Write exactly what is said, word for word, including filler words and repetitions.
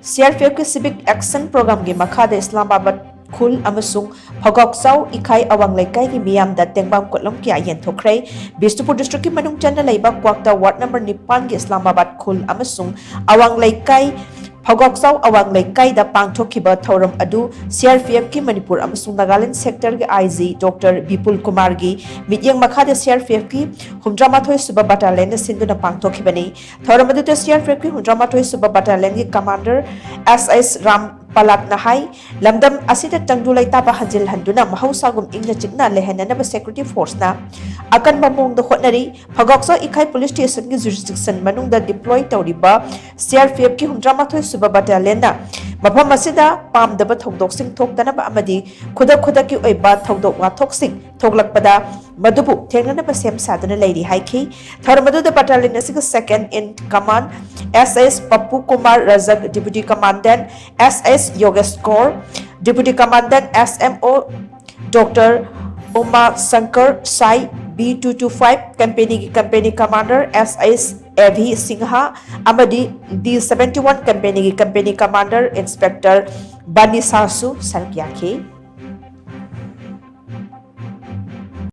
CRPFꯀꯤ Civic Action Programꯒꯤ ꯃꯈꯥꯗ ꯏꯁꯂꯥꯃꯥꯕꯥꯗ ꯈꯨꯜ ꯑꯃꯁꯨꯡ ꯐꯒꯥꯎꯆꯥꯎ ꯏꯈꯥꯏ ꯑꯋꯥꯡ ꯂꯩꯀꯥꯏꯒꯤ ꯃꯤꯌꯥꯝꯗ ꯇꯦꯡꯕꯥꯡ ꯀꯣꯠꯂꯝ ꯀꯌꯥ ꯌꯦꯟꯊꯣꯛꯈ꯭ꯔꯦ꯫ ꯕꯤꯁꯅꯨꯄꯨꯔ districtꯀꯤ ꯃꯅꯨꯡ ꯆꯟꯅ ꯂꯩꯕ ꯀ꯭ꯋꯥꯛꯇ ward number ꯅꯤꯄꯥꯟꯒꯤ ꯏꯁꯂꯥꯃꯥꯕꯥꯗ ꯈꯨꯜ ꯑꯃꯁꯨꯡ ꯑꯋꯥꯡ ꯂꯩꯀꯥꯏ, ꯐꯒꯥꯎꯆꯥꯎ ꯑꯋꯥꯡ ꯂꯩꯀꯥꯏꯗ ꯄꯥꯡꯊꯣꯛꯈꯤꯕ ꯊꯧꯔꯝ ꯑꯗꯨ CRPFꯀꯤ ꯃꯅꯤꯄꯨꯔ ꯑꯃꯁꯨꯡ ꯅꯥꯒꯥꯂꯦꯟꯗ sectorꯒꯤ IG Doctor ꯕꯤꯄꯨꯜ ꯀꯨꯃꯥꯔꯒꯤ ꯃꯤꯠꯌꯦꯡ ꯃꯈꯥꯗ CRPFꯀꯤ ꯍꯨꯝꯗ꯭ꯔꯥꯃꯥꯊꯣꯏ ꯁꯨꯕ battalionꯅ ꯁꯤꯟꯗꯨꯅ ꯄꯥꯡꯊꯣꯛꯈꯤꯕꯅꯤ꯫ ꯊꯧꯔꯝ ꯑꯗꯨꯗ CRPFꯀꯤ ꯍꯨꯝꯗ꯭ꯔꯥꯃꯥꯊꯣꯏ ꯁꯨꯕ battalionꯒꯤ commander S S ꯔꯥꯝ ꯄꯂꯥꯠꯅ ꯍꯥꯏ, ꯂꯝꯗꯝ ꯑꯁꯤꯗ ꯇꯪꯗꯨ ꯂꯩꯇꯥꯕ ꯍꯟꯖꯤꯜꯍꯟꯗꯨꯅ ꯃꯍꯧꯁꯥꯒꯨꯝ ꯏꯪꯅ ꯆꯤꯛꯅ ꯂꯩꯍꯟꯅꯅꯕ security forceꯅ ꯑꯀꯟꯕ ꯃꯑꯣꯡꯗ ꯍꯣꯠꯅꯔꯤ꯫ ꯐꯒꯥꯎꯆꯥꯎ ꯏꯈꯥꯏ police stationꯒꯤ jurisdiction ꯃꯅꯨꯡꯗ deploy ꯇꯧꯔꯤꯕ CRPFꯀꯤ ꯍꯨꯝꯗ꯭ꯔꯥꯃꯥꯊꯣꯏ ꯁꯨꯕ battalionꯅ ꯃꯐꯝ ꯑꯁꯤꯗ ꯄꯥꯝꯗꯕ ꯊꯧꯗꯣꯛꯁꯤꯡ ꯊꯣꯛꯇꯅꯕ ꯑꯃꯗꯤ ꯈꯨꯗꯛ ꯈꯨꯗꯛꯀꯤ ꯑꯣꯏꯕ ꯊꯧꯗꯣꯛ ꯋꯥꯊꯣꯛꯁꯤꯡ ꯊꯣꯛꯂꯛꯄꯗ ꯃꯗꯨꯕꯨ ꯊꯦꯡꯅꯅꯕ ꯁꯦꯝ ꯁꯥꯗꯨꯅ ꯂꯩꯔꯤ ꯍꯥꯏꯈꯤ꯫ ꯊꯧꯔꯝ ꯑꯗꯨꯗ battalion ꯑꯁꯤꯒꯤ second in command S S ꯄꯞꯄꯨ Kumar ꯔꯖꯛ, deputy commandant S S ꯌꯣꯒꯦꯁ Kaur, deputy commandant SMO Doctor ꯎꯃꯥ Shankar ꯁꯥꯏ, B two two five companyꯒꯤ company commander S S ꯑꯦꯚꯤ Singh ꯑꯃꯗꯤ D seventy one companyꯒꯤ company commander Inspector ꯕꯥꯅꯤꯁꯥꯁꯨ ꯁꯔꯨꯛ ꯌꯥꯈꯤ꯫